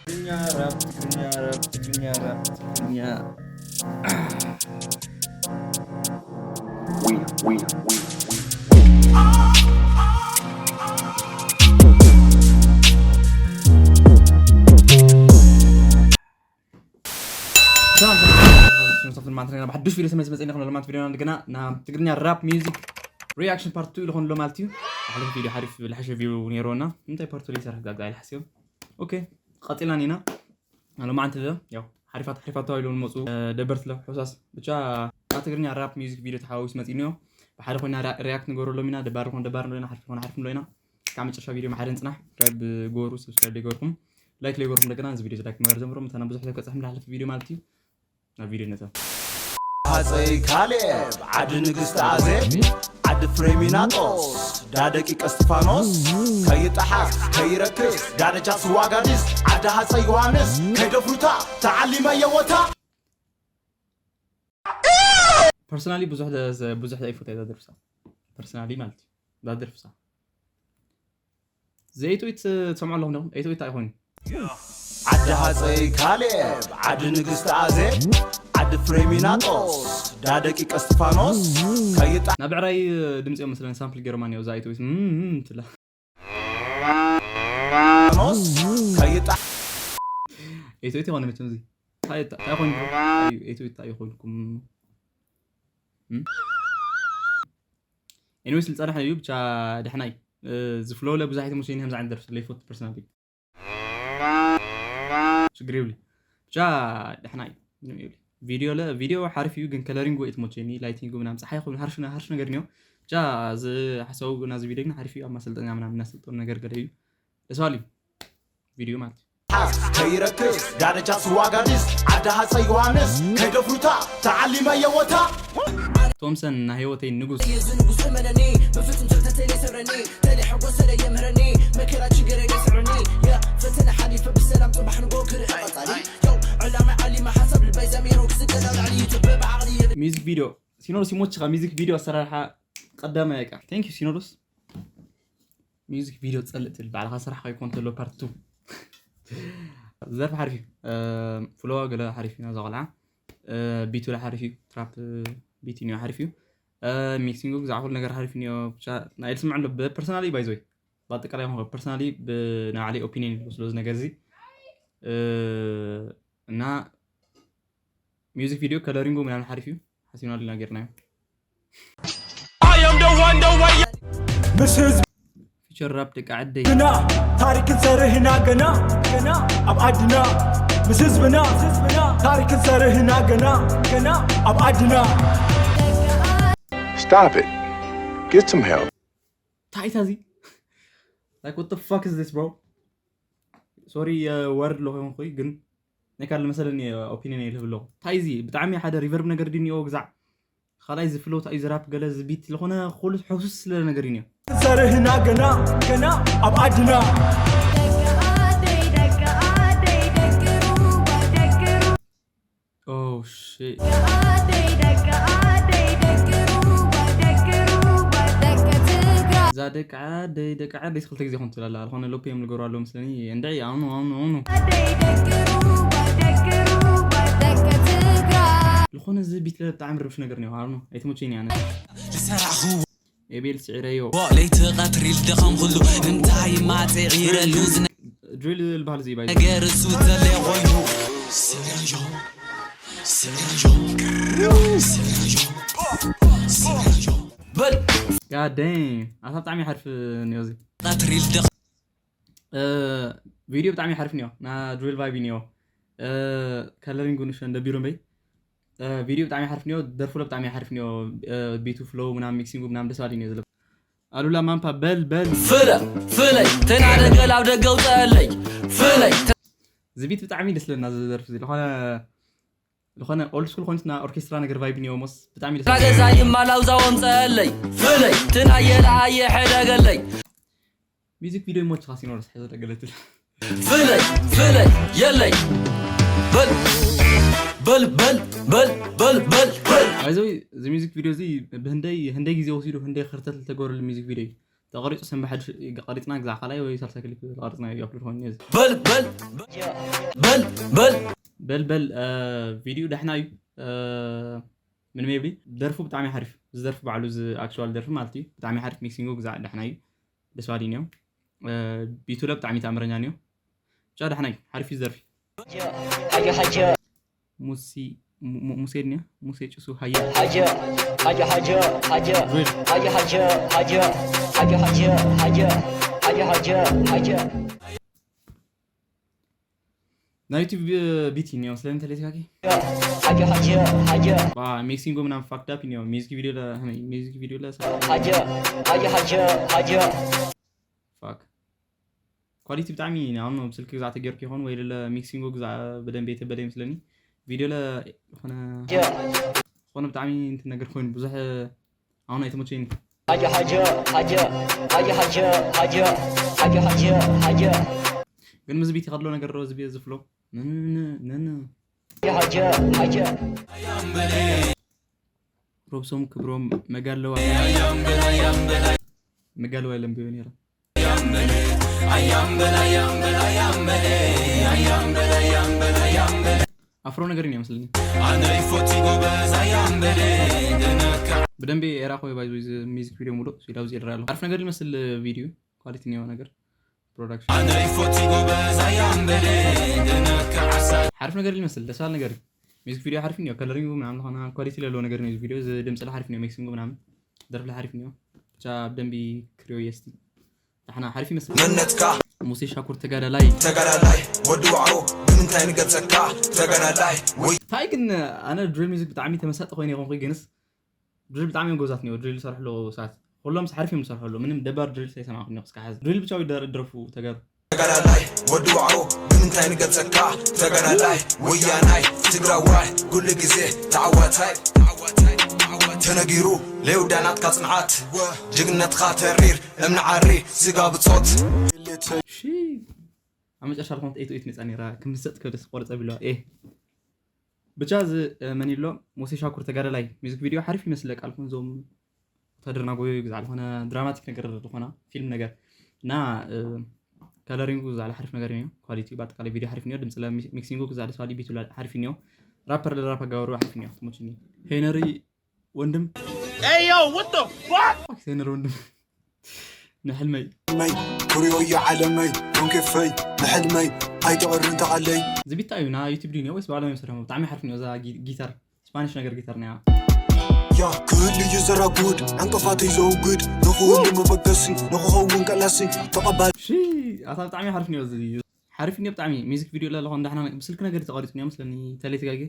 ትግርኛ ራፕ፣ ትግርኛ ራፕ፣ ትግርኛ ራፕ፣ ትግርኛ ሰላም። ብሓድሽ ቪድዮ ተመልሰ መፅእና። ከም ሎማት ቪድዮና እንደገና ናብ ትግርኛ ራፕ ሚውዚክ ሪያክሽን ፓርት ቱ ኢሉ ኾንሎ ማለት እዩ። ሓለፈ ቪድዮ ሓሪፍ ዝለሓሸ ቪው ነይርና። እንታይ ፓርት ቱ ይሰርሕ ጋጋ ኢለ ሓሲቦ። ኦኬ፣ ቀፂልና ኢና። ሎማዓንቲ ለ ያው ሓሪፋት ሓሪፋት ተባሂሎም ዝመፁ ደበርትለ ሕሳስ ብቻ ኣብ ትግርኛ ራፕ ሚውዚክ ቪድዮ ተሓዋዊስ መፂእኒዮ። ብሓደ ኮይና ሪያክት ንገበረሎም ኢና። ደባር ኾን ደባር ንሎና ሓርፊ ኾን ሓርፊ ንሎና ካብ መጨረሻ ቪድዮ ማሓደ ንፅናሕ። ስብስክራይብ ግበሩ። ስብስክራይብ ዘይገበርኩም ላይክ ዘይገበርኩም ደገና እዚ ቪድዮ ዝላይክ ምግባር ጀምሩ። ምተና ብዙሕ ተብቀፅሕ ዳሓለፈ ቪድዮ ማለት እዩ። ናብ ቪድዮ ነተ ሃፀይ ካሌብ ዓዲ ንግስቲ ኣዜብ ዓዲ ፍሬሚናጦስ ዳደቂቀ እስጢፋኖስ ከይጠሓስ ከይረክስ ዳደጃ ስዋጋዲስ ዓዲ ሃፀይ ዮሃንስ ከይደፍሩታ ተዓሊመ የወታ ፐርሰናሊ ብዙሕ ብዙሕ ኣይፎት እዛ ደርፍሳ ፐርሰናሊ ማለት እዩ። እዛ ደርፍሳ ዘኢትዊት ትሰምዑ ኣለኹም ዲኹም? ኢትዊት ኣይኾይኑ። ዓዲ ሃፀይ ካሌብ ዓዲ ንግስቲ ኣዜብ ዓዲ ፍሬሚናጦስ ዳደቂቀ እስጢፋኖስ ከይጣ ናብ ብዕራይ ድምፂ እዮም መስለን ሳምፕል ገይሮማ እኒኦ እዛ ኢትዊት ትላ ኖስ ከይጣ ኢትዊት ይኾነ መቸም እዚ እንታይ እንታይ ኮይኑ ኢትዊት እንታይ ይኾንኩም? ኤኒዌይስ ልፀናሕ እዩ ብቻ ደሕና እዩ። ዝፍለውለ ብዙሕ ኣይተመቸኒ ከምዚ ዓይነት ደርፊ ስለይፎት ፐርሰናሊ ችግር የብሉ። ብቻ ደሕና እዩ ምንም የብሉ። ቪድዮ ለ ቪድዮ ሓሪፍ እዩ ግን ከለሪንጉ ኣይተመቸኒ ላይቲንጉ ምናምን ፀሓይ ኮይኑ ሃርሽ ሃርሽ ነገር እኒኦ። ብቻ እዚ ሓሳቡ ናዚ ቪድዮ ግን ሓሪፍ እዩ ኣብ ማሰልጠኛ ምናምን እናሰልጠኑ ነገር ገለ እዩ ደስ በሃሊ እዩ ቪድዮ ማለት እዩ። ከይረክስ ዳደጃ ስዋጋዲስ ዓዲ ሃፀይ ዮሃንስ ከይደፍሩታ ተዓሊመ የወታ ቶምሰን ናይ ህይወተይ ንጉስ የዝንጉስ እመነኒ ብፍጹም ጀብተተይ ዘይሰብረኒ ተለይ ሓጎስ ተለይ የምህረኒ መከራ ችግረይ ዘይስዕረኒ ያ ፈተነ ሓሊፈ ብሰላም ጽባሕ ንጎ ክርኢ ቀጻሊ ያው ዕላማ ዓሊመ ሓሳብ ልበይ ዘሚሩ ክስደድ ኣብ ላዕሊ ይትበ ብዓቕሊ የብ ሚውዚክ ቪድዮ ሲኖዶስ ይሞችኻ ሚውዚክ ቪድዮ ኣሰራርሓ ቀዳማይ እቃ thank you ሲኖዶስ ሚውዚክ ቪድዮ ጸልእ ትብል ባዕልኻ ስራሕ ከይኮን ተሎ ፓርት ቱ ዘርፍ ሓሪፍ እዩ ፍሎ ገለ ሓሪፍ እዩ ናዛ ቆልዓ ቢቱ ለ ሓሪፍ እዩ ትራፕ ቢት እዩ ሓሪፍ እዩ ሚክሲንጉ ብዛዕባ ኩሉ ነገር ሓሪፍ እዩ ብቻ ናይ ስምዕ ኣሎ ብፐርሰናሊ ባይዘወይ ብኣጠቃላይ ኾን ፐርሰናሊ ብናዕሊ ኦፒኒየን ይሉ ስለዚ ነገር እዚ እና ሚውዚክ ቪድዮ ከለሪንጉ ምናምን ሓሪፍ እዩ ሓሲብና ልና ጌርናዮ ምስ ህዝብ ፊቸር ራፕ ደቂ ዓደይ ግና ታሪክ ንሰርህ ኢና ገና ገና ኣብ ዓድና ምስ ህዝብና ህዝብና ታሪክ ንሰርህ ኢና ገና ገና ኣብ ዓድና Stop it. Get some help. እንታይ እዩ እዚ like what the fuck is this bro sorry word ኣለኹ ይኹንኩይ ግን ናይ ካልእ መሰለኒ ኦፒኒየን እየ ልህብ ኣለኹ እንታይ እዚ ብጣዕሚ ሓደ ሪቨርብ ነገር ድንዮ ግዛዕ ካልኣይ ዝፍለውታ እዩ ዝራፕ ገለ ዝቢት ዝኾነ ኩሉ ሕሱስ ስለ ነገር እዩ ዘርህና ገና ገና ኣብ ዓድና Oh shit. እዛ ደቂ ዓደይ ደቂ ዓደይ ክልተ ግዜ ኮን ትላላ ዝኾነ ሎፕ እዮም ዝገሩ ኣለዉ ምስለኒ እንድዒ ኣኑ ኣኑ ኣኑ ዝኾነ እዚ ቢት ብጣዕሚ ርብሽ ነገር ነው ኣኑ ኣይተመቸኒ ኣነ ዝሰራኹ ኤቤል ስዒረዮ ለይቲ ቀትሪ ዝደኸምኩሉ እንታይ ማፀ ዒረሉ ድሪል ዝበሃል እዚ ባይ ነገር እሱ ዘለ ኮይኑ ስሚረዮ ስሚረዮ ስሚረዮ ስሚረዮ በል ጋደም ኣታ ብጣዕሚ ሓርፍ እኒኦ እዚ ቀትሪ ዝደኸ ቪድዮ ብጣዕሚ ሓርፍ እኒኦ ና ድሪል ቫይብ እኒኦ ከለሪንግ ንሽ እንደ ቢሮ እምበይ ቪድዮ ብጣዕሚ ሓርፍ እኒኦ ደርፉ ብጣዕሚ ሓርፍ እኒኦ ቢቱ ፍሎው ምናምን ሚክሲንጉ ምናምን ደስ ባሊ እኒኦ ዝለ ኣሉላ ማምፓ በል በል ፍለ ፍለይ ተናደገል ኣብ ደገ ውፀአለይ ፍለይ ዝቢት ብጣዕሚ ደስ ለና ዝደርፍ እዚ ዝኾነ ዝኾነ ኦልድ ስኩል ኮይንስ ና ኦርኬስትራ ነገር ቫይብ እኒኦ ሞስ ብጣዕሚ ደስ ናገዛ ይማላው ዛወምፀአለይ ፍለይ ትናየለኣየ ሕደገለይ ሚዚክ ቪድዮ ይሞችኻ ሲኖርስ ሕዘ ደገለትል ፍለይ ፍለይ የለይ በል በል በል በል በል በል በል ባይዘወይ እዚ ሚዚክ ቪድዮ እዚ ብህንደይ ህንደይ ግዜ ወሲዱ ህንደይ ክርተት ዝተገበረሉ ሚዚክ ቪድዮ እዩ። ተቐሪፁ ሰንበ ሓድሽ ቀሪፅና ግዛዕ ካልኣይ ወይ ሳልሳይ ክሊፕ ዝቐሪፅና እዩ ኣፕሎድ ኮይኑ እዚ በል በል በል በል በልበል ቪድዮ ዳሕና እዩ። ምንም የብሊ። ደርፉ ብጣዕሚ ሓሪፍ። ዝደርፉ ባዕሉ እዚ ኣክቹዋል ደርፊ ማለት እዩ ብጣዕሚ ሓሪፍ። ሚክሲንጉ ግዛዕ ዳሕና እዩ። ደስ ባሊ እኒኦ። ቢቱ ለ ብጣዕሚ ተኣምረኛ እኒኦ። ብቻ ዳሕና እዩ። ሓሪፍ እዩ ዝደርፊ። ሙሲ ሙሴ ድንያ ሙሴ ጭሱ ሃየ ናይ ዩቲብ ቢት እኒኦ ስለምን ተለይትካኪ ሚክሲንጎ ምናምን ፋክዳፕ እኒኦ ሚዚክ ቪዲዮ ሚዚክ ቪዲዮ ለ ፋክ ኳሊቲ ብጣዕሚ ንኣብኖ ብስልኪ ግዛዕ ተገይርኩ ይኸውን ወይ ለ ሚክሲንጎ ግዛዕ ብደንብ የተበለ ይመስለኒ። ቪድዮ ለ ዝኾነ ዝኾነ ብጣዕሚ እንትን ነገር ኮይኑ ብዙሕ ኣሁን ኣይተመቸይኒ። ግን ምስ ቢቲ ከድሎ ነገር ዶ ዝብየ ዝፍሎ ነን ሮብሶም ክብሮም መጋለዋ መጋለዋ የለን ብዮ ነይረ ኣፍሮ ነገር እዩ መስለኒ። ብደንቢ ኤራ ኮይ ባይዞ ሚዚክ ቪዲዮ ሙሉእ ሲዳው ዜድራ ኣለኹ። ሓርፍ ነገር ይመስል ቪዲዮ ኳሊቲ ኒዮ ነገር ፕሮዳክሽን ሓርፍ ነገር ይመስል ደሳል ነገር እዩ። ሚዚክ ቪዲዮ ሓርፍ ኒዮ ከለሪንጉ ምናምን ዝኾነ ኳሊቲ ለለዎ ነገር ሚዚክ ቪዲዮ ድምፅላ ሓርፍ ኒዮ ሜክሲንጉ ምናምን ደርፍላ ሓርፍ ኒዮ ብቻ ብደንቢ ክሪዮ የስቲ ዳሕና ሓሪፍ ይመስል። መንነትካ ሙሴ ሻኩር ተጋዳላይ ተጋዳላይ ወዲ ዋዕሮ ብምንታይ ንገልጸካ ተጋዳላይ ወይ እንታይ ግን ኣነ ድሪል ሚዚክ ብጣዕሚ ተመሳጢ ኮይነ ይኾንኩ ግንስ ድሪል ብጣዕሚ እዮም ጎዛት ኒዮ ድሪል ዝሰርሑ ኣለዉ ሰባት ኩሎም ሓሪፍ እዮም ዝሰርሑ ኣለዉ ምንም ደባር ድሪል ሳይሰማዕኩ ኒዮ ክስካ ሓዚ ድሪል ብቻ ወይ ደረፉ ተጋሩ ተጋዳላይ ወዲ ዋዕሮ ብምንታይ ንገልጸካ ተጋዳላይ ወያናይ ትግራዋይ ኩሉ ግዜ ተዓዋታይ ተነጊሩ ለይውዳናትካ ጽንዓት ጅግነትካ ተሪር እምኒ ዓሪ ስጋ ብጾት ኣብ መጨረሻ ዝኾነት ኤት ኤት መፃ ነራ ክምሰጥ ከደስ ቆርፀ ቢለዋ ኤ ብቻ እዚ መን ይብሎ ሙሴ ሻኩር ተጋዳላይ ሚዚክ ቪድዮ ሓሪፍ ይመስለቅ ኣልኩም እዞም ወታደር ናጎዮ ግዛዕ ዝኾነ ድራማቲክ ነገር ዝኾና ፊልም ነገር እና ከለሪንጉ ግዛዕ ሓሪፍ ነገር እዩ ኳሊቲ በአጠቃላይ ቪድዮ ሓሪፍ ነው ድምፅ ሚክሲንጉ ግዛዕ ደስ ባሊ ቢቱ ሓሪፍ ነው ራፐር ለራፕ ኣጋበሩ ሓሪፍ ነው ትሞችኒ ሄነሪ ወንድም Hey yo, what the fuck? ሄነሪ ወንድም ንሕልመይ መይ ክሪኦ እዩ ዓለመይ ዶንኬፈይ ንሕልመይ ኣይትቕርን ተቓለይ ዝቢታ እዩ ና ዩቲብ ድዩ ወይስ ባዕሎም እዮም ሰሪሖም ብጣዕሚ ሓርፍ ነው እዛ ጊታር ስፓኒሽ ነገር ጊታር ነያ ያ ክህሉ እዩ ዘራጉድ ዕንቅፋት እዩ ዘውግድ ንኽህሉ መበገሲ ንኽኸውን ቀላሲ ተቐባሊ ሺ ኣታ ብጣዕሚ ሓርፍ ነው እዚ ሓሪፍ ነው ብጣዕሚ ሚዚክ ቪድዮ ለለኾ እንዳሕና ብስልክ ነገር ተቐሪጹ ነው መስለኒ ተለይ ተጋጊ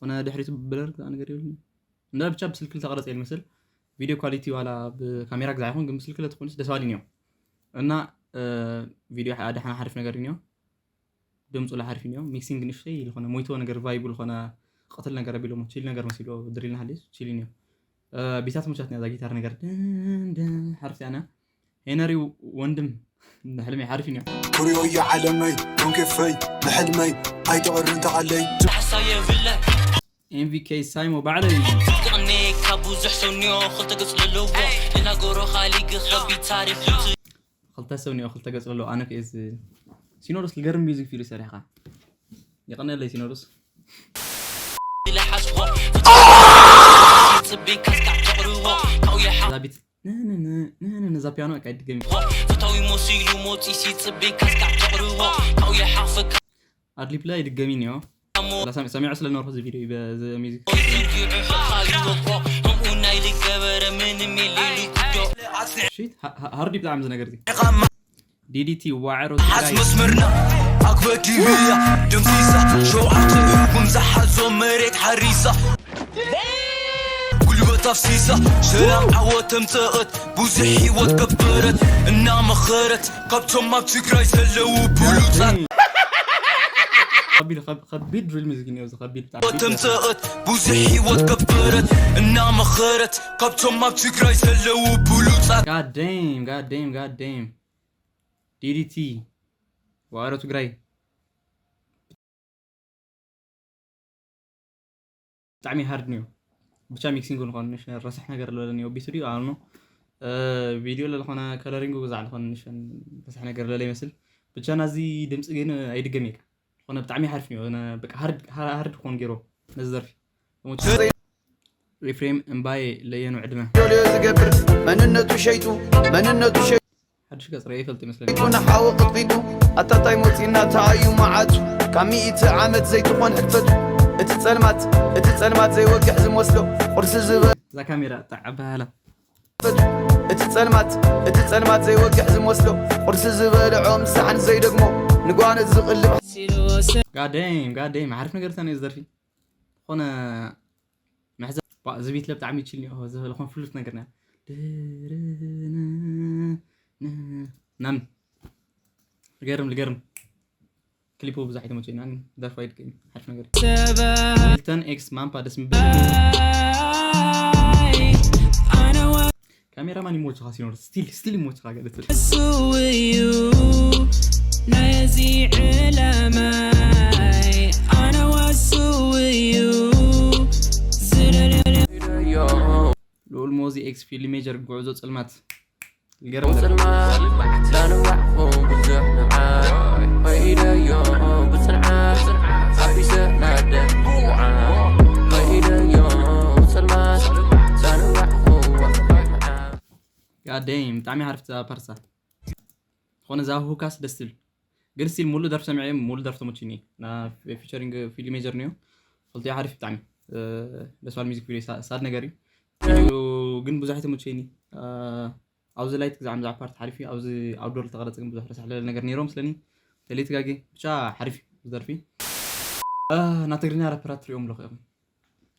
ሆነ ድሕሪቱ ብለር ነገር ይብል እንዳ ብቻ ብስልክ ዝተቐረጸ ይመስል ቪድዮ ኳሊቲ ዋላ ብካሜራ ግዛ ይኹን ግን ብስልክ ለትኾንስ ደስ ባሊ ነው እና ቪድዮ ኣድሓና ሓሪፍ ነገር እዩ ድምፁ ለሓሪፍ እዩ ሚክሲንግ ንሽተይ ዝኾነ ሞይቶ ነገር ቫይቡ ዝኾነ ቅትል ነገር ኣቢሎሞ ቺል ነገር መሲሉ ድሪል ናሃሊስ ቺል እዩ ቢታት ሙቻት ነዛ ጊታር ነገር ሓርፍ ያና ሄነሪ ወንድም ንሕልሚ ሓሪፍ እዩ ክሪኦ እዩ ዓለመይ ዶንኬፈይ ንሕልመይ ኣይትቕርን ተቓለይ ሓሳብ የብለ ኤምቪኬ ሳይሞ ባዕለይ ፍቅርኒ ካብ ብዙሕ ሰው ኒዮ ክልተ ገጽ ዘለዎ ልናገሮ ካሊግ ከቢድ ታሪክ ክልተ ሰብ ኒኦ ክልተ ገጽ ኣለዎ ኣነ ከ እዚ ሲኖዶስ ልገርም ሚዚክ ፊልም ሰሪሕካ የቐነለይ ሲኖዶስ ዝለሓስዎ ጽቢ ካስካ ተቕርዎ ካብኡ የሓ ዛቢት ነዛ ፒያኖ በቃ ይድገም ፈታዊ መሲሉ ሞጺ ሲጽቢ ካስካ ተቕርዎ ካብኡ የሓፍካ ኣድሊፕ ላይ ድገሚ ኒዮ ሰሚዑ ስለ ኖርኩ እዚ ቪዲዮ በዚ ሚዚክ ከምኡ ናይ ልገበረ ምንም የለ ኢሉ ጉዶ ሽት ሃርዲ ብጣዕሚ እዚ ነገር እዚ ዲዲቲ ዋዕሮ ሓዝ መስመርና ኣግበዲብያ ደምሲሳ ሸውዓተ እርጉም ዝሓዞ መሬት ሓሪሳ ጉልበት ኣፍሲሳ ሰላም ዓወት ተምፀአት ብዙሕ ህይወት ከፈረት እናመኸረት ካብቶም ኣብ ትግራይ ዘለዉ ብሉፃት ከቢድ ከቢድ ድሪል ሚዚክ እዩ እዚ ከቢድ ብጣዕሚ ተምፀአት ብዙሕ ህይወት ከፈረት እናመኸረት ካብቶም ኣብ ትግራይ ዘለዉ ብሉፃት God damn, god damn, god damn. ዲዲቲ ዋዕሮ ትግራይ ብጣዕሚ ሃርድ ንዮ። ብቻ ሚክሲንጉ ንኾን ንሽ ረሳሕ ነገር ኣለለኒ ቢቱ ድዩ ኣልኖ ቪዲዮ ለለኾነ ከለሪንጉ ግዛዕ ልኾን ንሽን ረሳሕ ነገር ለለ ይመስል። ብቻ ናዚ ድምፂ ግን ኣይድገም እየካ ዝኾነ ብጣዕሚ ሓርፍ ንዮ። በቃ ሃርድ ክኾን ገይሮ ነዚ ዘርፊ ኤፍሬም እምባዬ ለየኑ ዕድመ ዮልዮ ዝገብር መንነቱ ሸይጡ መንነቱ ሸይጡ ሓድሽ ገጽ ርአ ይፈልጥ ይመስለኒ ንሓወ ቅጥቂጡ ኣታታይ ሞፂና ተኣዩ መዓቱ ካብ ሚእቲ ዓመት ዘይትኾን ሕልፈቱ እቲ ጸልማት እቲ ጸልማት ዘይወግሕ ዝመስሎ ቁርሲ ዝበ እዛ ካሜራ እታ ዓባይ ሃላ እቲ ጸልማት እቲ ጸልማት ዘይወግሕ ዝመስሎ ቁርሲ ዝበልዖ ምሳሕን ዘይደግሞ ንጓነት ዝቕልብ ጋዴም ጋዴም ሓርፍ ነገር ታነ ዝደርፊ ዝኾነ መሕዘ እዚ ቢት ለብጣዕሚ ይችል ኒኦ ዝበለ ኮን ፍሉት ነገር ና ናምን ልገርም ልገርም ክሊፑ ብዙሕ ኣይተመቸና ደርፋ ይድገኝ ሓርፍ ነገር ሂልተን ኤክስ ማምፓ ደስ ምብል ካሜራማን ይሞችኻ ሲኖር ስቲል ስቲል ይሞችኻ ገለ ትብል እሱ እዩ ናይዚ ዕላማይ ኣነ ወሱ እዩ ዝደልዮ ልኡል ሞዚ ኤክስ ፊልድ ሜጀር ጉዕዞ ጽልማት ገርም ዳንዋዕኹም ብዙሕ ንብዓት ኸይደዮ ብፅንዓት ሓቢሰ ናደ ኸይደዮ ብፅልማት ዳንዋዕኹም ጋዴም ብጣዕሚ ሓርፍቲ ዛ ፓርሳ ዝኾነ ዛ ሁካስ ደስ ትብል ግን ስቲል ሙሉእ ደርፊ ሰሚዐ ሙሉእ ደርፊ ተመችኒ ና ፊቸሪንግ ፊልድ ሜጀር ንዮ ክልቲኡ ሓሪፍ ብጣዕሚ ደስ ባል ሚዚክ ቪዲዮ ሳድ ነገር እዩ ቪዲዮ ግን ብዙሕ ተመቸኒ ኣብዚ ላይት ግዛዕ ምዛዕ ፓርት ሓሪፍ እዩ ኣብዚ ኣውዶር ዝተቐረፀ ግን ብዙሕ ረሳሕ ለለ ነገር ነይሮ ምስለኒ ተለይ ትጋጌ ብቻ ሓሪፍ እዩ ዝደርፊ እና ትግርኛ ራፐራት ትሪኦም ኣለኹ ኢኹም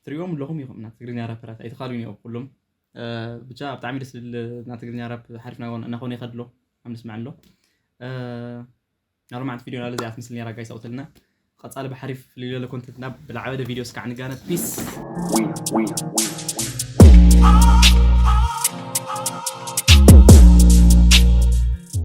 ትሪኦም ኣለኹም ኢኹም እና ትግርኛ ራፐራት ኣይተኻልዩን እዮም ኩሎም ብቻ ብጣዕሚ ደስ ዝብል እና ትግርኛ ራፕ ሓሪፍ እናኾነ ይኸድሎ ኣብ ንስማዕ ኣሎ ኣርማዕት ቪዲዮ ናለ እዚኣ ትምስል ነራ ጋይስ ኣውተልና ቀፃሊ ብሓሪፍ ፍልይ ዝበለ ኮንተንት ናብ ብልዓበደ ቪዲዮ እስካዕ ንጋነ ፒስ